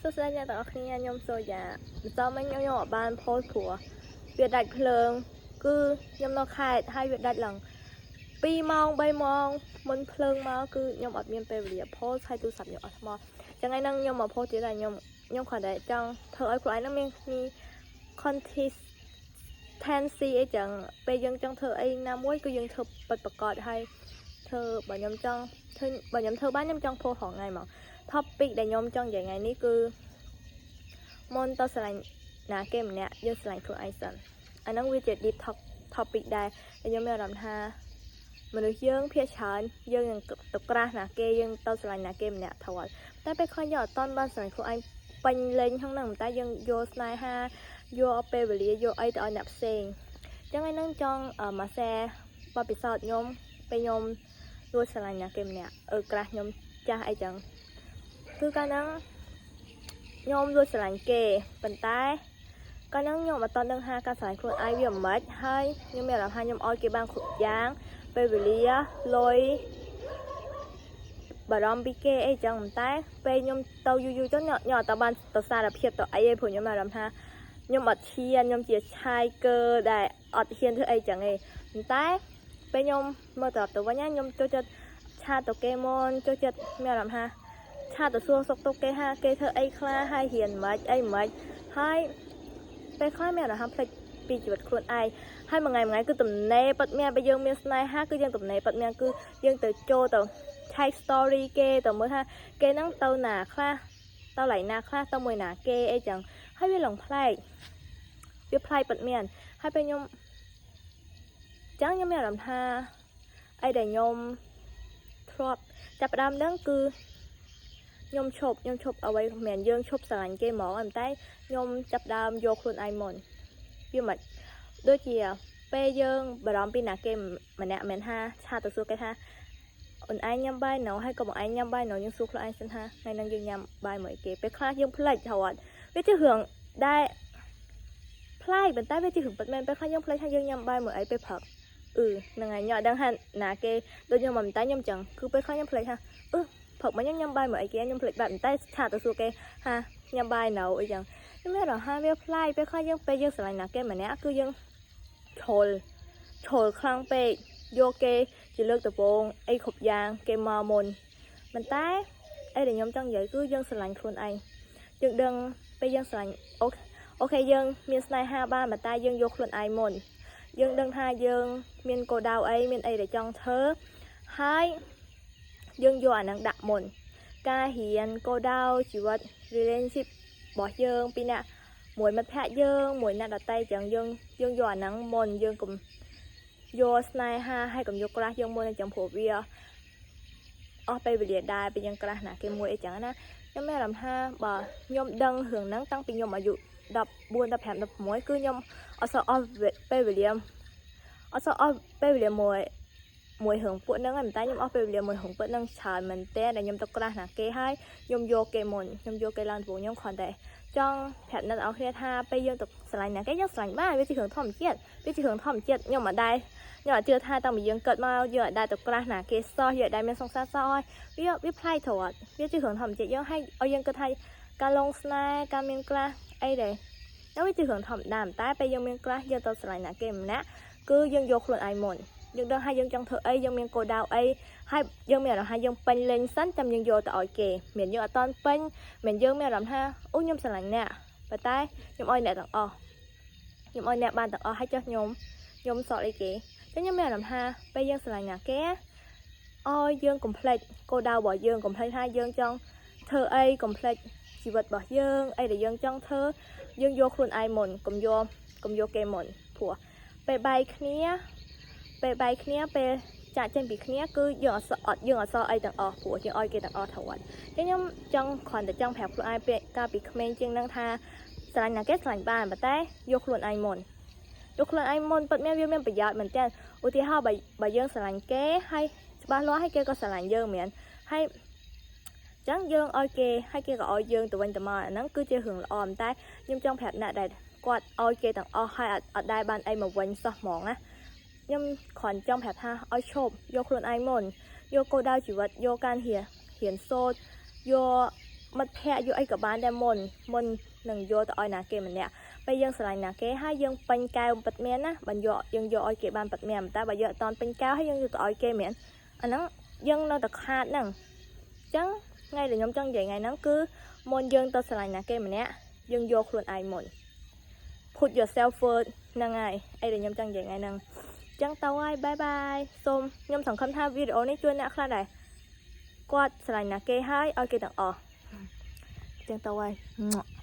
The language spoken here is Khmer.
សួស្តីអ្នកទាំងអស់គ្នាខ្ញុំសូយ៉ាម្សិលមិញខ្ញុំអត់បាន post ព្រោះវាដាច់ភ្លើង គឺខ្ញុំនៅខេត្តហើយវាដាច់ឡើង2ម៉ោង3ម៉ោងមុនភ្លើងមកគឺខ្ញុំអត់មានពេលវេលា post ហើយទូរស័ព្ទខ្ញុំអត់ថ្មចឹងថ្ងៃហ្នឹងខ្ញុំមក post ទៀតហើយខ្ញុំគ្រាន់តែចង់ធ្វើឲ្យខ្លួនឯងហ្នឹងមាន consistency អីចឹងពេលយើងចង់ធ្វើអីណាមួយគឺយើងធ្វើពិតប្រាកដហើយធ្វើបើខ្ញុំចង់ធ្វើបើខ្ញុំធ្វើបានខ្ញុំចង់ post រាល់ថ្ងៃមក topic ដែលខ្ញុំចង់និយាយថ្ងៃនេះគឺមុនទៅស្រឡាញ់ណាគេម្នាក់យើងស្រឡាញ់ខ្លួនឯងសិនអាហ្នឹងវាជា deep topic ដែរដែលខ្ញុំមានអារម្មណ៍ថាមនុស្សយើងភាគច្រើនយើងនឹងទៅ crush ណាគេយើងទៅស្រឡាញ់ណាគេម្នាក់ថតតែពេលខ្លះយើងអត់តន់បានស្រឡាញ់ខ្លួនឯងពេញលេញក្នុងហ្នឹងតែយើងយកស្នេហាយកពេលវេលាយកអីទៅឲ្យអ្នកផ្សេងអញ្ចឹងថ្ងៃហ្នឹងចង់មក share បទពិសោធន៍ខ្ញុំពេលខ្ញុំលួចស្រឡាញ់ណាគេម្នាក់អឺ crush ខ្ញុំចាស់អីចឹងគឺកាលហ្នឹងខ្ញុំលួចស្រឡាញ់គេប៉ុន្តែកាលហ្នឹងខ្ញុំអត់តន់ដឹងថាការស្រឡាញ់ខ្លួនឯងវាមិនម៉េចហើយខ្ញុំមានអារម្មណ៍ថាខ្ញុំឲ្យគេបានគ្រប់យ៉ាងពេលវេលាលុយបារម្ភពីគេអីចឹងប៉ុន្តែពេលខ្ញុំទៅយូរយូរទៅខ្ញុំខ្ញុំអត់តបានទៅសារភាពទៅអីទេព្រោះខ្ញុំមានអារម្មណ៍ថាខ្ញុំអត់ហ៊ានខ្ញុំជាឆាយកើដែលអត់ហ៊ានធ្វើអីចឹងឯងប៉ុន្តែពេលខ្ញុំមើលត្រឡប់ទៅវិញខ្ញុំចូលចិត្ត chat ទៅគេមុនចូលចិត្តមានអារម្មណ៍ថា chat ទៅសួរសុខទុក្ខគេហាគេធ្វើអីខ្លះហើយរៀនមិនអីមិនហើយពេលខ្លះមានអារម្មណ៍ថាភ្លេចពីជីវិតខ្លួនឯងហើយមួយថ្ងៃមួយថ្ងៃគឺទំនេរប៉ិតមានបើយើងមានស្នេហាគឺយើងទំនេរប៉ិតមានគឺយើងទៅចូលទៅឆែក story គេទៅមើលថាគេហ្នឹងទៅណាខ្លះទៅឡៃណាខ្លះទៅមួយណាគេអីចឹងហើយវាឡងប្លែកវាប្លែកប៉ិតមានហើយពេលខ្ញុំចឹងខ្ញុំមានអារម្មណ៍ថាអីដែលខ្ញុំធ្លាប់ចាប់ផ្ដើមហ្នឹងគឺ ខ្ញុំឈប់អ្វីមិនមែនយើងឈប់ស្រឡាញ់គេហ្មងតែខ្ញុំចាប់ដើមយកខ្លួនឯងមុនវាមិនដូចជាពេលយើងបារម្ភពីណាគេម្នាក់មិនថា chat ទៅសួរគេថាអូនឯងញ៉ាំបាយនៅហើយក៏បងឯងញ៉ាំបាយនៅយើងសួរខ្លួនឯងសិនថាថ្ងៃហ្នឹងយើងញ៉ាំបាយមួយគេពេលខ្លះយើងភ្លេចត្រូវអត់វាជារឿងដែលប្លែកប៉ុន្តែវាជារឿងពិតមែនពេលខ្លះយើងភ្លេចថាយើងញ៉ាំបាយមួយអីពេលព្រឹកអឺហ្នឹងហើយខ្ញុំអត់ដឹងថាណាគេដូចខ្ញុំមកតែខ្ញុំចឹងគឺពេលខ្លះខ្ញុំភ្លេចថាអឺព្រឹកមកខ្ញុំញ៉ាំបាយមួយអីគេខ្ញុំភ្លេចបែបតែ chat ទៅសួរគេថាញ៉ាំបាយនៅអីចឹងខ្ញុំមានអារម្មណ៍ថាវាប្លែកពេលខ្លះយើងពេលយើងស្រឡាញ់ណាគេម្នាក់គឺយើងជ្រុលជ្រុលខ្លាំងពេកយកគេជាលើកដំបូងអីគ្រប់យ៉ាងគេមកមុនប៉ុន្តែអីដែលខ្ញុំចង់និយាយគឺយើងស្រឡាញ់ខ្លួនឯងយើងដឹងពេលយើងស្រឡាញ់ okay យើងមានស្នេហាបានប៉ុន្តែយើងយកខ្លួនឯងមុនយើងដឹងថាយើងមានគោលដៅអីមានអីដែលចង់ធ្វើហើយយើងយកអាហ្នឹងដាក់មុនការរៀនគោលដៅជីវិត relationship របស់យើងពីអ្នកមួយមិត្តភក្តិយើងមួយអ្នកដតីចឹងយើងយើងយកអាហ្នឹងមុនយើងកុំយកស្នេហាហើយកុំយក crush យើងមុនអញ្ចឹងព្រោះវាអស់ពេលវេលាដែរពេលយើង crush ណាគេមួយអីចឹងណាខ្ញុំមានអារម្មណ៍ថាបើខ្ញុំដឹងរឿងហ្នឹងតាំងពីខ្ញុំអាយុ14 15 16គឺខ្ញុំអត់សូវអស់ពេលវេលាអត់សូវអស់ពេលវេលាមួយមួយរឿងពួកហ្នឹងហើយតែខ្ញុំអស់ពេលវេលាមួយរឿងពួកហ្នឹងច្រើនមែនតើដែលខ្ញុំទៅ crush ណាគេហើយខ្ញុំយកគេមុនខ្ញុំយកគេឡើងដំបូងខ្ញុំគ្រាន់តែចង់ប្រាប់អ្នកនរគ្នាថាពេលយើងទៅស្រឡាញ់ណាគេយើងស្រឡាញ់បានវាជារឿងធម្មជាតិវាជារឿងធម្មជាតិខ្ញុំមិនដែរខ្ញុំអត់ជឿថាតាំងពីយើងកើតមកយើងអត់ដែរទៅ crush ណាគេសោះយើងអត់ដែរមានសង្សារសោះហើយវាវាប្លែកត្រូវអត់វាជារឿងធម្មជាតិយើងឲ្យឲ្យយើងគិតថាការលងស្នេហ៍ការមាន crush អីដែរតែវាជារឿងធម្មតាតែពេលយើងមាន crush យើងទៅស្រឡាញ់ណាគេម្នាក់គឺយើងយកខ្លួនឯងមុនយើងដឹងថាយើងចង់ធ្វើអីយើងមានគោលដៅអីហើយយើងមានអារម្មណ៍ថាយើងពេញលេញសិនចាំយើងយកទៅឲ្យគេមិនយើងអត់តន់ពេញមិនយើងមានអារម្មណ៍ថាអូខ្ញុំស្រឡាញ់អ្នកប៉ុន្តែខ្ញុំឲ្យអ្នកទាំងអស់ខ្ញុំឲ្យអ្នកបានទាំងអស់ហើយចុះខ្ញុំខ្ញុំសល់អីគេចឹងខ្ញុំមានអារម្មណ៍ថាពេលយើងស្រឡាញ់ណាគេឲ្យយើងកុំភ្លេចគោលដៅរបស់យើងកុំភ្លេចថាយើងចង់ធ្វើអីកុំភ្លេចជីវិតរបស់យើងអីដែលយើងចង់ធ្វើយើងយកខ្លួនឯងមុនកុំយកកុំយកគេមុនព្រោះពេលបែកគ្នាពេលបែកគ្នាពេលចាក់ចេញពីគ្នាគឺយើងអត់អត់យើងអត់សល់អីទាំងអស់ព្រោះយើងឲ្យគេទាំងអស់ត្រូវអត់ចឹងខ្ញុំចង់គ្រាន់តែចង់ប្រាប់ខ្លួនឯងពេលកាលពីក្មេងជាងហ្នឹងថាស្រឡាញ់ណាគេស្រឡាញ់បានប៉ុន្តែយកខ្លួនឯងមុនយកខ្លួនឯងមុនពិតមែនវាមានប្រយោជន៍មែនទែនឧទាហរណ៍បើបើយើងស្រឡាញ់គេហើយច្បាស់លាស់ហើយគេក៏ស្រឡាញ់យើងមែនហើយចឹងយើងឲ្យគេហើយគេក៏ឲ្យយើងទៅវិញទៅមកអាហ្នឹងគឺជារឿងល្អតែខ្ញុំចង់ប្រាប់អ្នកដែលគាត់ឲ្យគេទាំងអស់ហើយអត់អត់ដែលបានអីមកវិញសោះហ្មងណាខ្ញុំគ្រាន់ចង់ប្រាប់ថាឲ្យឈប់យកខ្លួនឯងមុនយកគោលដៅជីវិតយកការរៀនរៀនសូត្រយក មិត្តភ័ក្តិយកអីក៏បានដែរមុនមុននឹងយកទៅឲ្យណាគេម្នាក់ពេលយើងស្រឡាញ់ណាគេហើយយើងពេញកែវពិតមែនណាបើយកយើងយកឲ្យគេបានពិតមែនតែបើយកអត់តន់ពេញកែវហើយយើងយកទៅឲ្យគេមែនអាហ្នឹងយើងនៅតែខាតហ្នឹងអញ្ចឹងថ្ងៃដែលខ្ញុំចង់និយាយថ្ងៃហ្នឹងគឺមុនយើងទៅស្រឡាញ់ណាគេម្នាក់យើងយកខ្លួនឯងមុន put yourself first ហ្នឹងហើយអីដែលខ្ញុំចង់និយាយថ្ងៃហ្នឹងអញ្ចឹងទៅហើយ bye bye សូមខ្ញុំសង្ឃឹមថាវីដេអូនេះជួយអ្នកខ្លះដែរគាត់ស្រឡាញ់ណាគេហើយឲ្យគេទាំងអស់អញ្ចឹងទៅហើយ។